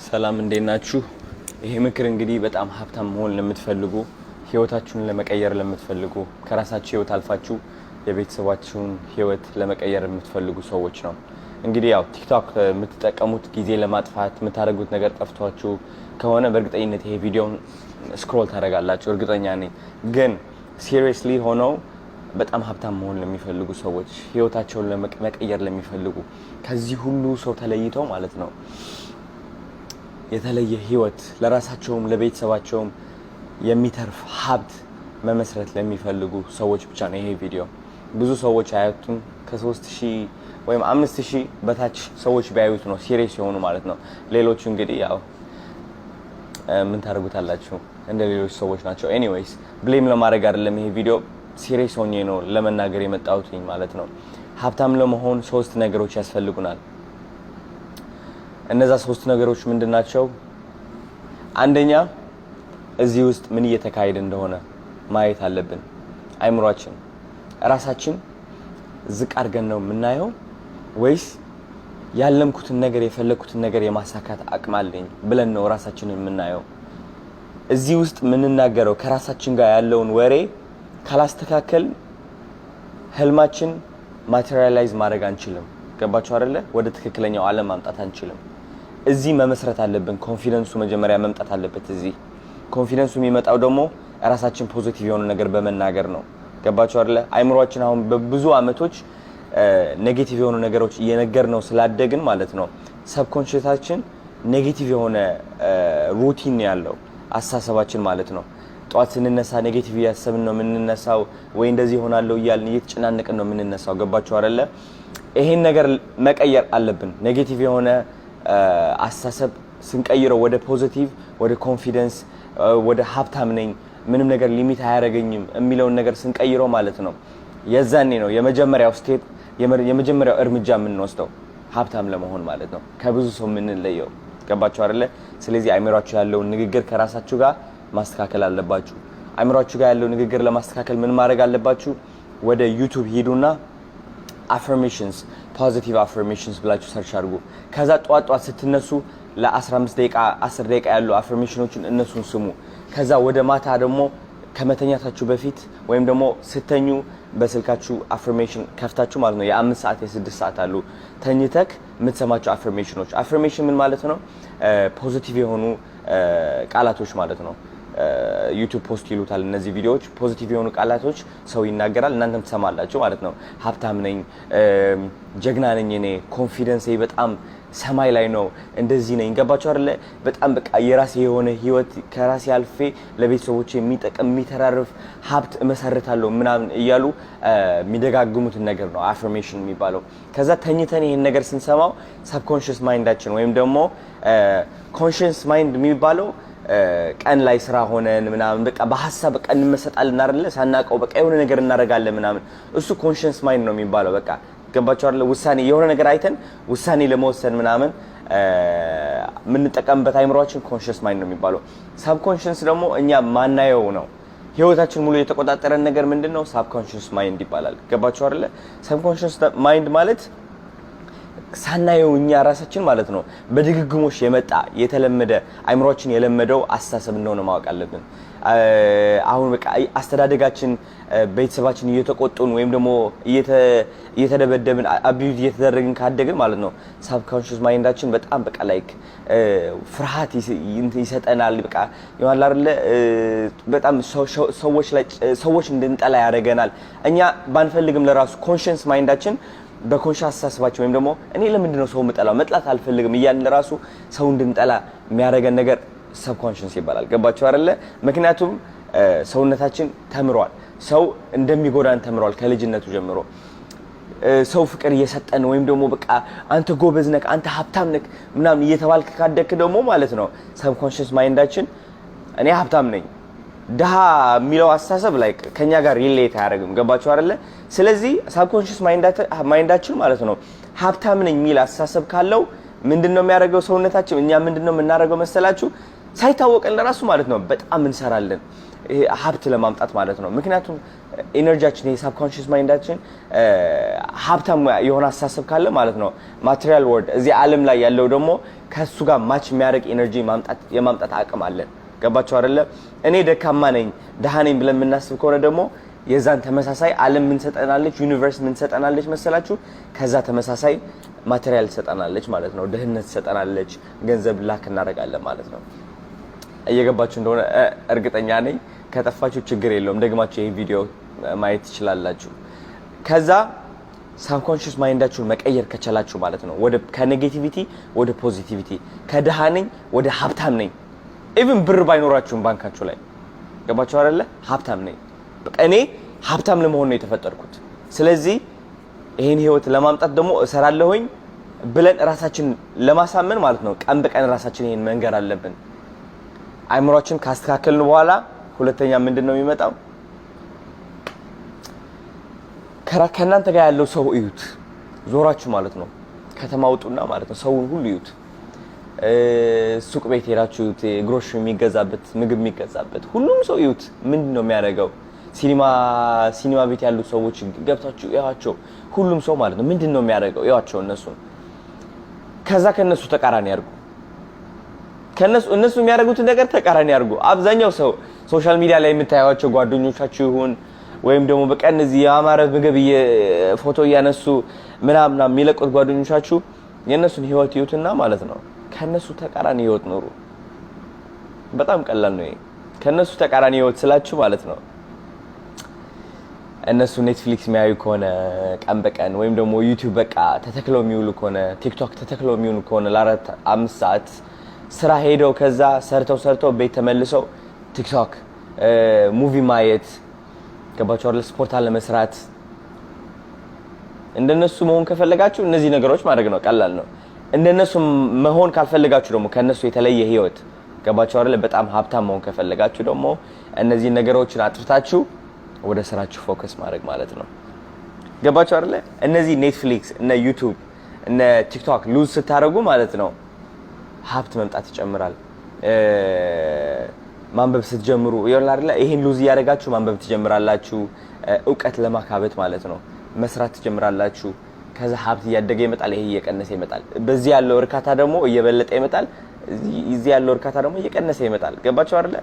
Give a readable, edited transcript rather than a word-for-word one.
ሰላም፣ እንዴት ናችሁ? ይሄ ምክር እንግዲህ በጣም ሀብታም መሆን ለምትፈልጉ፣ ህይወታችሁን ለመቀየር ለምትፈልጉ፣ ከራሳችሁ ህይወት አልፋችሁ የቤተሰባችሁን ህይወት ለመቀየር የምትፈልጉ ሰዎች ነው። እንግዲህ ያው ቲክቶክ የምትጠቀሙት ጊዜ ለማጥፋት የምታደርጉት ነገር ጠፍቷችሁ ከሆነ በእርግጠኝነት ይሄ ቪዲዮን scroll ታደርጋላችሁ፣ እርግጠኛ ነኝ። ግን seriously ሆነው በጣም ሀብታም መሆን ለሚፈልጉ ሰዎች፣ ህይወታቸውን ለመቀየር ለሚፈልጉ፣ ከዚህ ሁሉ ሰው ተለይተው ማለት ነው፣ የተለየ ህይወት ለራሳቸውም ለቤተሰባቸውም የሚተርፍ ሀብት መመስረት ለሚፈልጉ ሰዎች ብቻ ነው ይሄ ቪዲዮ። ብዙ ሰዎች አያዩትም። ከ3000 ወይም 5000 በታች ሰዎች ቢያዩት ነው serious የሆኑ ማለት ነው። ሌሎቹ እንግዲህ ያው ምን ታደርጉታላችሁ፣ እንደ ሌሎች ሰዎች ናቸው። Anyways፣ blame ለማድረግ አይደለም፣ ይሄ ቪዲዮ serious ሆኜ ነው ለመናገር የመጣሁት ማለት ነው። ሀብታም ለመሆን ሶስት ነገሮች ያስፈልጉናል። እነዛ ሶስት ነገሮች ምንድን ናቸው? አንደኛ፣ እዚህ ውስጥ ምን እየተካሄደ እንደሆነ ማየት አለብን። አይምሯችን ራሳችን ዝቅ አድርገን ነው የምናየው ወይስ ያለምኩትን ነገር የፈለግኩትን ነገር የማሳካት አቅም አለኝ ብለን ነው ራሳችንን የምናየው? እዚህ ውስጥ የምንናገረው ከራሳችን ጋር ያለውን ወሬ ካላስተካከልን ህልማችን materialize ማድረግ አንችልም። ገባችሁ አይደለ? ወደ ትክክለኛው ዓለም ማምጣት አንችልም። እዚህ መመስረት አለብን። Confidence ኡ መጀመሪያ መምጣት አለበት። እዚህ confidence ኡ የሚመጣው ደግሞ ራሳችን positive የሆነ ነገር በመናገር ነው። ገባችሁ አይደለ? አይምሯችን አሁን በብዙ አመቶች negative የሆኑ ነገሮች እየነገርነው ስላደግን ማለት ነው፣ subconscious ኣችን negative የሆነ routine ያለው አስተሳሰባችን ማለት ነው። ጠዋት ስንነሳ negative እያሰብን ነው የምንነሳው፣ ወይ እንደዚህ ይሆናለሁ እያልን እየተጨናነቅን ነው የምንነሳው። ገባችሁ አይደለ? ይሄን ነገር መቀየር አለብን። Negative የሆነ አስተሳሰብ ስንቀይረው ወደ positive፣ ወደ confidence፣ ወደ ሀብታም ነኝ፣ ምንም ነገር limit አያደርገኝም የሚለውን ነገር ስንቀይረው ማለት ነው፣ የዛኔ ነው የመጀመሪያው step፣ የመጀመሪያው እርምጃ የምንወስደው ሀብታም ለመሆን ማለት ነው። ከብዙ ሰው የምንለየው፣ ገባችሁ አይደለ? ስለዚህ አይምሯችሁ ያለውን ንግግር ከራሳችሁ ጋር ማስተካከል አለባችሁ። አይምሯችሁ ጋር ያለው ንግግር ለማስተካከል ምን ማድረግ አለባችሁ? ወደ ዩቱብ ሂዱና affirmations፣ positive affirmations ብላችሁ search አድርጉ። ከዛ ጧት ጧት ስትነሱ ለ15 ደቂቃ፣ 10 ደቂቃ ያሉ affirmation ኦችን እነሱን ስሙ። ከዛ ወደ ማታ ደግሞ ከመተኛታችሁ በፊት ወይም ደግሞ ስትተኙ በስልካችሁ affirmation ከፍታችሁ ማለት ነው፣ የ5 ሰዓት፣ የ6 ሰዓት አሉ፣ ተኝተክ የምትሰማቸው affirmation ኦች። Affirmation ምን ማለት ነው? Positive የሆኑ ቃላቶች ማለት ነው። ዩቱብ post ይሉታል እነዚህ ቪዲዮዎች። Positive የሆኑ ቃላቶች ሰው ይናገራል፣ እናንተም ትሰማላችሁ ማለት ነው። ሀብታም ነኝ፣ ጀግና ነኝ፣ እኔ confidence ኤ በጣም ሰማይ ላይ ነው፣ እንደዚህ ነኝ። ገባችሁ አይደለ? በጣም በቃ የራሴ የሆነ ህይወት፣ ከራሴ አልፌ ለቤተሰቦች የሚጠቅም የሚተራርፍ ሀብት እመሰርታለሁ ምናምን እያሉ የሚደጋግሙትን ነገር ነው affirmation የሚባለው። ከዛ ተኝተን ይሄን ነገር ስንሰማው subconscious mind ኣችን ወይም ደግሞ conscious mind የሚባለው ቀን ላይ ስራ ሆነን ምናምን በቃ በሀሳብ በቃ እንመሰጣለን አይደለ? ሳናውቀው በቃ የሆነ ነገር እናደርጋለን ምናምን፣ እሱ conscious mind ነው የሚባለው። በቃ ገባችሁ አይደለ? ውሳኔ፣ የሆነ ነገር አይተን ውሳኔ ለመወሰን ምናምን የምንጠቀምበት አይምሯችን conscious mind ነው የሚባለው። Subconscious ደግሞ እኛ ማናየው ነው። ህይወታችን ሙሉ የተቆጣጠረን ነገር ምንድን ነው? Subconscious mind ይባላል። ገባችሁ አይደለ? Subconscious mind ማለት ሳናየው እኛ ራሳችን ማለት ነው በድግግሞሽ የመጣ፣ የተለመደ፣ አይምሯችን የለመደው አስተሳሰብ እንደሆነ ማወቅ አለብን። አሁን በቃ አስተዳደጋችን፣ ቤተሰባችን እየተቆጡን ወይም ደግሞ እየተደበደብን፣ abuse እየተደረግን ካደግን ማለት ነው፣ subconscious mind ኣችን በጣም በቃ like ፍርሃት ይሰጠናል። በቃ ይሆናል አይደለ? በጣም ሰዎች ላይ ሰዎች እንድንጠላ ያደርገናል። እኛ ባንፈልግም ለራሱ conscious mind ኣችን፣ በ conscious አስተሳሰባችን ወይም ደግሞ እኔ ለምንድን ነው ሰው የምጠላው፣ መጥላት አልፈልግም እያልን ለራሱ ሰው እንድንጠላ የሚያደርገን ነገር subconscious ይባላል። ገባችሁ አይደለ? ምክንያቱም ሰውነታችን ተምሯል። ሰው እንደሚጎዳን ተምሯል ከልጅነቱ ጀምሮ። ሰው ፍቅር እየሰጠን ወይም ደግሞ በቃ አንተ ጎበዝ ነህ፣ አንተ ሀብታም ነህ ምናምን እየተባልክ ካደግክ ደግሞ ማለት ነው፣ subconscious mind ኣችን እኔ ሀብታም ነኝ፣ ድሃ የሚለው አስተሳሰብ like ከኛ ጋር relate አያደርግም። ገባችሁ አይደለ? ስለዚህ subconscious mind ኣችን ማለት ነው ሀብታም ነኝ የሚል አስተሳሰብ ካለው ምንድን ነው የሚያደርገው ሰውነታችን? እኛ ምንድን ነው የምናደርገው መሰላችሁ? ሳይታወቀን ለራሱ ማለት ነው በጣም እንሰራለን፣ ይሄ ሀብት ለማምጣት ማለት ነው። ምክንያቱም energy ያችን፣ ይሄ subconscious mind ኣችን ሀብታም የሆነ አስተሳሰብ ካለ ማለት ነው material world እዚህ ዓለም ላይ ያለው ደግሞ ከእሱ ጋር match የሚያደርግ energy የማምጣት አቅም አለን። ገባችሁ አይደለ? እኔ ደካማ ነኝ፣ ድሃ ነኝ ብለን የምናስብ ከሆነ ደግሞ የዛን ተመሳሳይ ዓለም ምን ትሰጠናለች? Universe ምን ትሰጠናለች መሰላችሁ? ከዛ ተመሳሳይ material ትሰጠናለች ማለት ነው። ድህነት ትሰጠናለች። ገንዘብ lack እናደርጋለን ማለት ነው። እየገባችሁ እንደሆነ እርግጠኛ ነኝ። ከጠፋችሁ ችግር የለውም፣ ደግማችሁ ይህ ቪዲዮ ማየት ትችላላችሁ። ከዛ subconscious mind ኣችሁን መቀየር ከቻላችሁ ማለት ነው ወደ ከ negativity ወደ positivity፣ ከድሃ ነኝ ወደ ሀብታም ነኝ። Even ብር ባይኖራችሁም ባንካችሁ ላይ፣ ገባችሁ አይደለ? ሀብታም ነኝ፣ በቃ እኔ ሀብታም ለመሆን ነው የተፈጠርኩት። ስለዚህ ይህን ህይወት ለማምጣት ደግሞ እሰራለሁኝ ብለን ራሳችን ለማሳመን ማለት ነው ቀን በቀን ራሳችን ይሄን መንገር አለብን። አይምሯችን ካስተካከልን በኋላ ሁለተኛ ምንድን ነው የሚመጣው? ከእናንተ ጋር ያለው ሰው እዩት፣ ዞራችሁ ማለት ነው። ከተማ ውጡና ማለት ነው ሰውን ሁሉ እዩት። ሱቅ ቤት ሄዳችሁ እዩት። ግሮሽ የሚገዛበት፣ ምግብ የሚገዛበት ሁሉም ሰው እዩት። ምንድን ነው የሚያደርገው? ሲኒማ ቤት ያሉ ሰዎች ገብታችሁ እዩዋቸው። ሁሉም ሰው ማለት ነው ምንድን ነው የሚያደርገው? እዩዋቸው እነሱን። ከዛ ከነሱ ተቃራኒ አድርጉ። ከነሱ እነሱ የሚያደርጉትን ነገር ተቃራኒ አድርጉ። አብዛኛው ሰው social media ላይ የምታዩቸው ጓደኞቻችሁ ይሁን ወይም ደግሞ በቃ እነዚህ የአማረ ምግብ ፎቶ እያነሱ ምናምን የሚለቁት ጓደኞቻችሁ የእነሱን ህይወት እዩትና ማለት ነው ከነሱ ተቃራኒ ህይወት ኑሩ። በጣም ቀላል ነው ይሄ። ከነሱ ተቃራኒ ህይወት ስላችሁ ማለት ነው እነሱ Netflix የሚያዩ ከሆነ ቀን በቀን ወይም ደግሞ YouTube በቃ ተተክለው የሚውሉ ከሆነ፣ TikTok ተተክለው የሚውሉ ከሆነ ለ4-5 ሰዓት ስራ ሄደው ከዛ ሰርተው ሰርተው ቤት ተመልሰው TikTok፣ movie ማየት፣ ገባችሁ አይደል? ስፖርት አለመስራት፣ እንደነሱ መሆን ከፈለጋችሁ እነዚህ ነገሮች ማድረግ ነው፣ ቀላል ነው። እንደነሱ መሆን ካልፈለጋችሁ ደግሞ ከነሱ የተለየ ህይወት፣ ገባችሁ አይደል? በጣም ሀብታም መሆን ከፈለጋችሁ ደግሞ እነዚህ ነገሮችን አጥፍታችሁ ወደ ስራችሁ focus ማድረግ ማለት ነው። ገባችሁ አይደለ? እነዚህ Netflix፣ እነ YouTube፣ እነ TikTok lose ስታደርጉ ማለት ነው ሀብት መምጣት ይጨምራል። ማንበብ ስትጀምሩ ይሆናል አይደለ? ይሄን lose እያደረጋችሁ ማንበብ ትጀምራላችሁ። እውቀት ለማካበት ማለት ነው መስራት ትጀምራላችሁ። ከዛ ሀብት እያደገ ይመጣል። ይሄ እየቀነሰ ይመጣል። በዚህ ያለው እርካታ ደግሞ እየበለጠ ይመጣል። እዚህ ያለው እርካታ ደግሞ እየቀነሰ ይመጣል። ገባችሁ አይደለ?